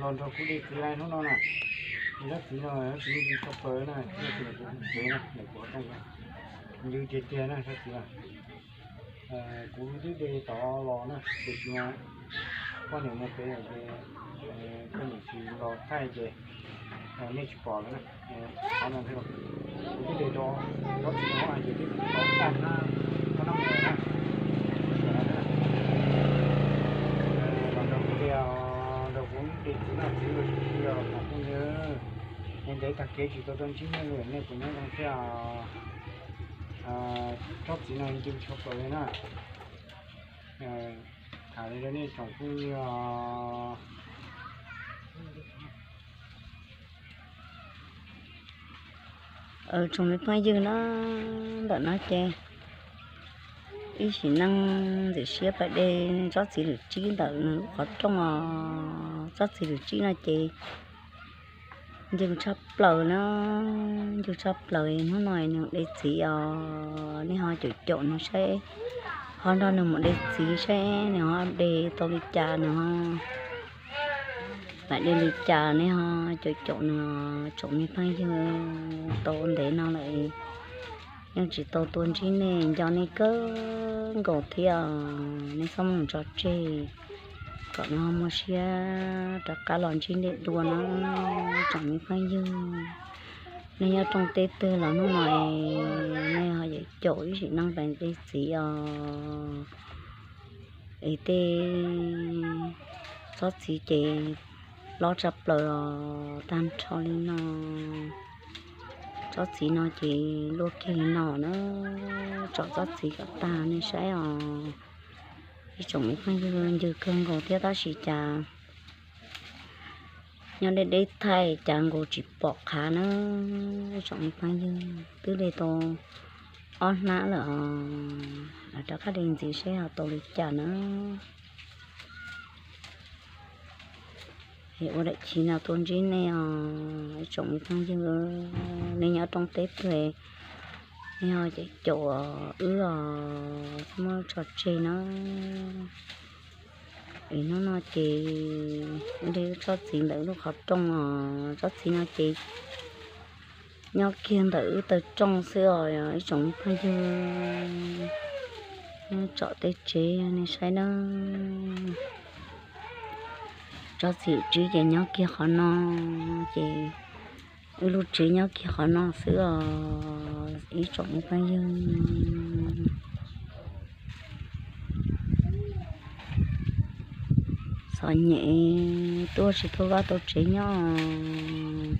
Los nrog kuv de txiv lawm hnub no na. Tsob txiv no tsis ntws tshaj plaws na, tsis ntws tshaj plaws na, ntws tiag tiag na tsob txiv na. Kuv twb de tod los na, tiam sis poj niam mus pem lawm ces poj niam tsis los thaij ces nej tsis pom lawm na. Qhov no, kuv twb de tau tsob txiv no ces twb tau tag na, tau noj mus lawm na. Los nrog kuv de, nrog kuv de txiv noj txiv ua si os tsoom phooj ywg. Ntev tag kev tsis tau tuaj ntsib nej li, nej puas nyob zoo thiab? Tsob txiv no ncw tshaj plaws li na. Tham li rau nej tsoom phooj ywg os. Tsoom me phooj ywg na, ntawm no ces ib sim neej ntxim siab pais de tsob txiv lwm tsib ntawm nws lub qhov rooj os. Tsob txiv lwm tsib no ces ncw tshaj plaws na, ncw tshaj plaws. Hnub no nws de txiv os, nej ho caum caum nws saib, ho nrog nws mus de txiv saib nws ho de tau li cas, nws ho mam de li cas, nej ho caum caum nws tsoom me phooj ywg. Tau ntev no lawm yeej tsis tau tuaj ntsib nej, nco nej kawg nkaus thiab. Nej txhob muab nws tso tseg, kom nws ho muaj siab rov qab los ntsib nej dua na tsoom me phooj ywg. Nej nyob rooj teb twg los hnub no nej ho caum ib sim neej pais de txiv os. Es tej tsob txiv ces loj tshaj plaws os, tag nrho li no. Tsob txiv no ces luaj kiag li no na, tsom tsob txiv kom tag nej saib os. Ib tsoom me phooj ywg, ncw kawg nkaus thiab tab sis cas nyob deb deb thaij cas nkaus tsis pom qhav na. Ib tsoom me phooj ywg, twb de tau ob hnab lawm os, rov qab de ntxiv saib ho tau li cas na. Es ua daim khiv no tuaj ntsib nej os ib tsoom me phooj ywg, nej nyob rooj teb twg nej ho caum caum wb os, txhob muab tso tseg na. Es hnub no ces de tsob txiv ntawm lub qhov rooj os, tsob txiv no ces nyob kiag ntawm wb taw rooj xwb os ib tsoom me phooj ywg. Tsom tej tsev nej saib na. Tsob txiv tsib ces nyob kiag qhov no, ces wb lub tsev nyob kiag qhov no xwb os ib tsoom me phooj ywg. Txom nyem tuaj tsis tau vaj tau tsev nyob,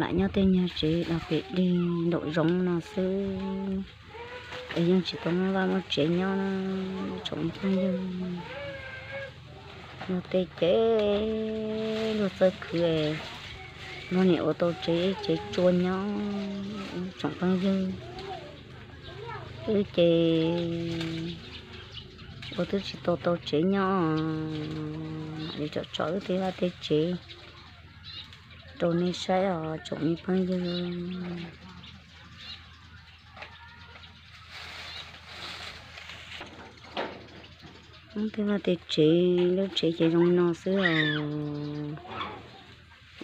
lam nyob tej nyuag tsev dog pem dig nraum zoov no xwb, es yeej tsis tau muaj vaj muaj tsev nyob na tsoom me phooj ywg. Luag tej ces luag txawj khwv, luag niam ua tau tsev tsev tsua nyob tsoom phooj ywg. Wb ces ua twb tsis tau tau tsev nyob, mam li tsom tsom wb tej vaj tej tsev rau nej saib os tsoom me phooj ywg. Tej vaj tej tsev, lub tsev ces zoo no xwb os.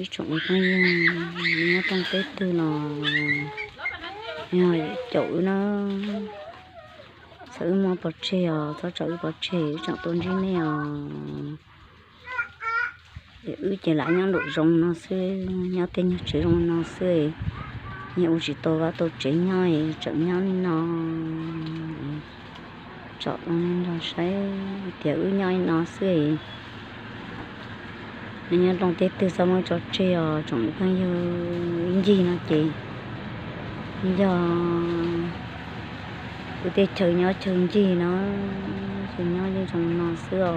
Ib tsoom me phooj ywg, nyob rooj teb twg los yog caum wb na, txawm wb muaj pov tseg os txhob tso wb pov tseg, wb tseem tuaj ntsib nej os. Wb ces lam nyob nraum zoov no xwb, nyob tej nyuag tsev zoo no xwb, yeej ua tsis tau vaj tau tsev nyob, tseem nyob li no. Tsom nrog saib tias wb nyob li no xwb. Nej nyob rooj teb twg txhob muab tso tseg os tsoom me phooj ywg. Ncig no ces yog wb tej chaw nyob chaw ncig no, ces nyob yeej zoo no xwb os.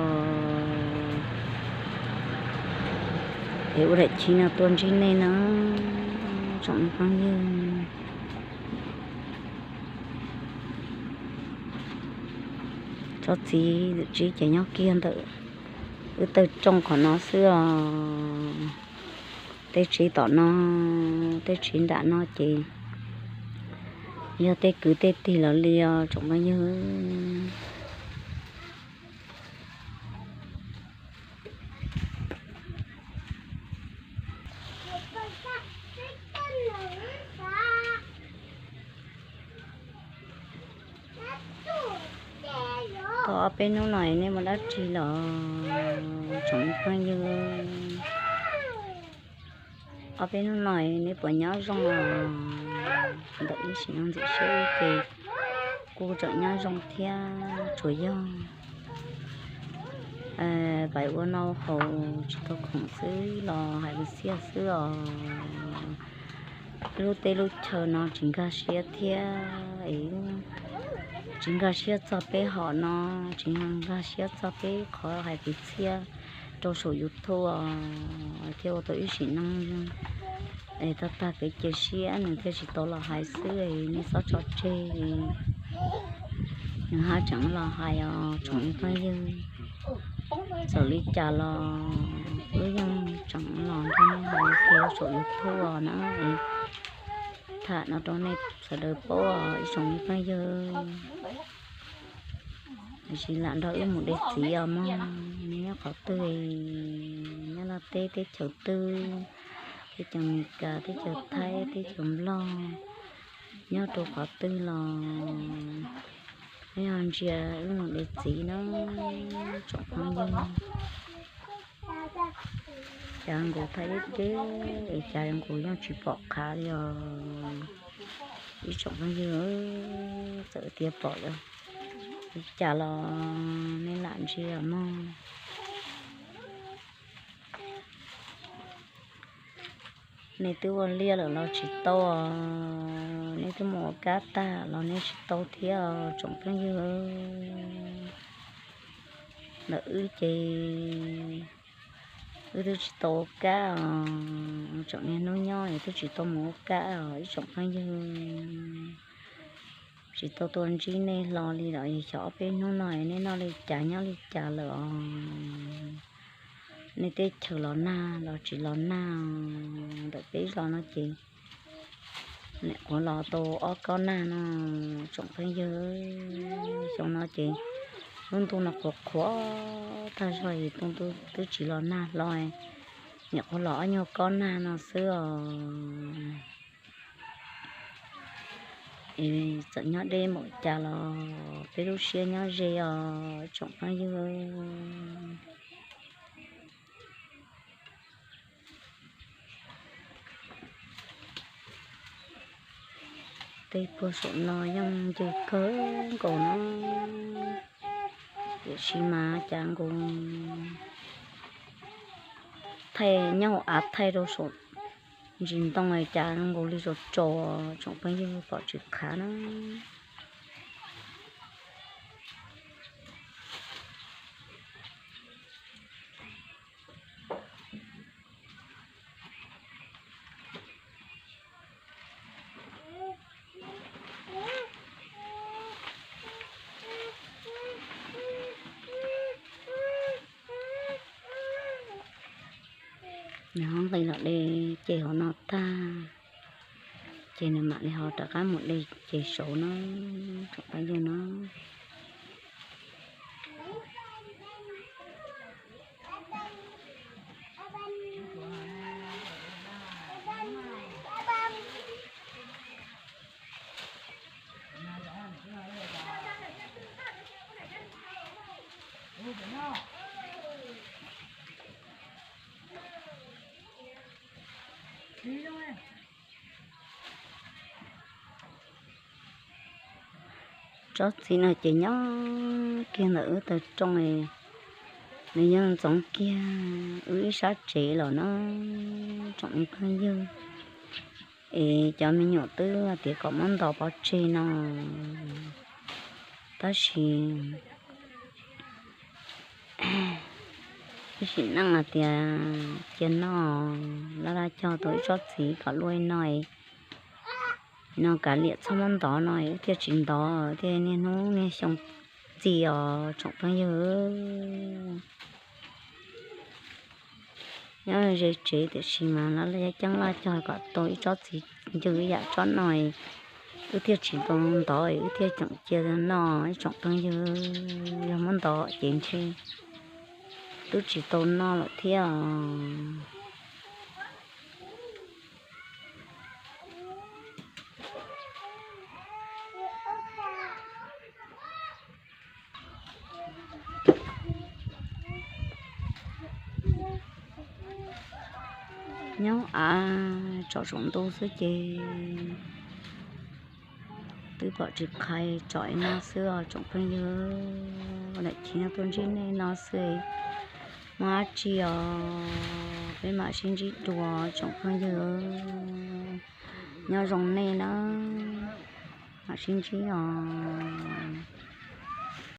Es ua daim khiv no tuaj ntsib nej na tsoom me phooj ywg. Tsob txiv lwm tsib ces nyob kiag ntawm wb taw rooj qhov no xwb os. Tej tsev tom no, tej tsev nram no ces yog tej kwv tej tij los li os tsoom phooj ywg. Peb hnub no nej mus dab tsi los tsoom phooj ywg? Ob peb hnub no nej puas nyob zoo os? Ntawm ib sim neej ntxim siab ces kuj tseem nyob zoo thiab, tsuas yog pais ua noj haus tsis tau khoom xwb los hais kwv txhiaj xwb os. Lub teb lub chaw no tsis nkag siab thiab, tsis nkag siab txog peb hom no, tsis nkag siab txog peb qhov hais kwv txhiaj rau saum YouTube os, thiaj ua tau ib sim neej es tag tag kev cia siab nws thiaj tsis tau los hais xwb, nej txhob tso tseg. Nws haj tseem los hais os tsoom phooj ywg. Txawm li cas los wb yeej tseem los nrog nej hais ua ke saum YouTube os na. Tham no rau nej sawv daws paub os ib tsoom phooj ywg. Tiam sis lam nrog wb mus de txiv os mog, nej nyob qhov twg, nyob Nplog teb teb chaws twg, teb chaws Amelikas, teb chaws Thaib, teb chaws Nplog, nyob rau qhov twg los nej ho ntsia wb mus de txiv na tsoom phooj ywg. Cas nkaus thaij deb deb es cas nkaus yeej tsis pom qhav li os ib tsoom phooj ywg. Txawm tias pom li cas los nej lam ntsia mog. Nej twb ua liaj lawm los tsis tau, nej twb mus ua kab tag los nej tsis tau thiab tsoom phooj ywg. Ntawm wb ces wb twb tsis tau ua kab os, tseem niaj hnub nyob es twb tsis tau mus ua kab os ib tsoom phooj ywg. Tsis tau tuaj ntsib nej hlo li los xyov ob peb hnub no nej noj li cas nyob li cas lawm os. Nej teb chaws los nag los tsis los nag, ntawm peb zos no ces nim qhuav los tau ob kob nag no tsoom phooj ywg. Xyoo no ces lub ntuj no qhuav qhuav tag zog es twb tsis los nag hlo, nim qhuav los ob nyuag kob nag no xwb os. Es txawm nyob deb npaum cas los peb lub siab nyob ze os tsoom phooj ywg. Tej puag saum no yeej ncw kawg nkaus na, tiam sis mas cas nkaus thaij nyob hauv av thaij rau saum ntsis ntoo cas nkaus li tsaus tsaus, tsoom phooj ywg pom tsis qhav na. Nws ho nqis los de ces hauv no tag, ces nws mam li ho rov qab mus de ces saud na, tsoom phooj ywg na. Tsob txiv no ces nyob kiag ntawm wb taw rooj, nws yeej ntxoov kiag wb ib sab tsev los na, tsoom me phooj ywg. Es cov me nyuam twb tias kom muab ntov pov tseg no, tab sis ib sim neej hais tias cia noj, laj laj cog tau ib tsob txiv kom luaj no, no kav liam txhob muab ntov no wb thiaj tsis ntov, thiaj niaj hnub niaj xyoo txi os tsoom phooj ywg. Nyob ze tsev tiam sis mas laj laj ceeb laj cog kom tau ib tsob txiv ncw ib yam tsob no, wb thiaj tsis tau ntov, wb thiaj tseem cia noj ib tsoom phooj ywg. Yog muab ntov ces ntshe twb tsis tau noj lawm thiab. Nyob av tsom saum ntuj xwb ces twb pom tsis qhais tsom li no xwb os tsoom phooj ywg. Lam chim no tuaj ntsib nej no xwb, muaj dab tsi os peb mam sib ntsib dua tsoom phooj ywg. Nyob zoo nej na, mam sib ntsib os.